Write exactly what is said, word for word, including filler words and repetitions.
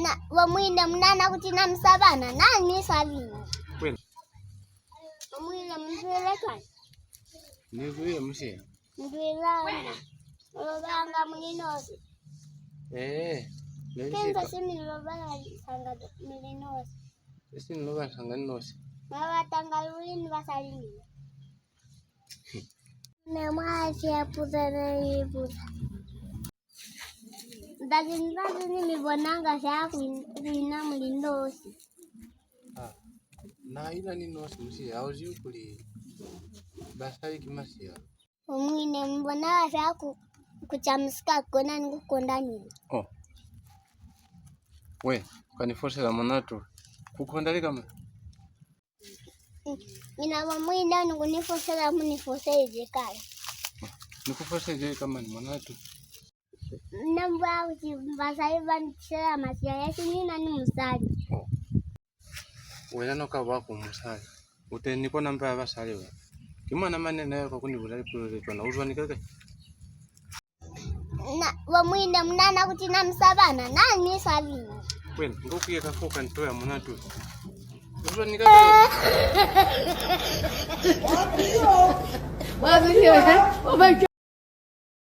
Na, bo muine munana kuti na musabana, na ni sabini. Wena. Bo muine muzwile kai? Ni zwile mushe. Ndwilanga. Lobanga muli nosi. Eh. Kenza sini lobanga sanga muli nosi. Sini lobanga sanga nosi. Babatanga luli ni basali ni. Ne mwa shepuza ne ibuza. Zazi ni zazi ni mi bonanga sha ku ina muli nosi. Ah, na ina ni nosi mushe, ha u zibi kuli basali ki masila. Bo muine mu bona sha ku, ku ca musika kona ni ku konda ni. Oh. We, u ka ni fosela mwanatu. Ku konda lika mañi? Mina bo muine ni ku ni fosela mu ni foselize kale. Ni ku foselize lika mañi mwanatu? Na mba kuti basali ba ni tisela masila ya sini na ni musali. Oh. Wena no ka ba ku musali. U teni ni kona mba ya basali wena. Ki mwana mane na yo ka ku ni bulela lipulelo ze cwana. U zwa ni kaka? Na, bo muine munana kuti na musabana, na ni sabini. Wena, ngo ku ye ka foka nto ya mwanatu. U zwa ni kaka? Wa zwa ni kaka? Oh my God.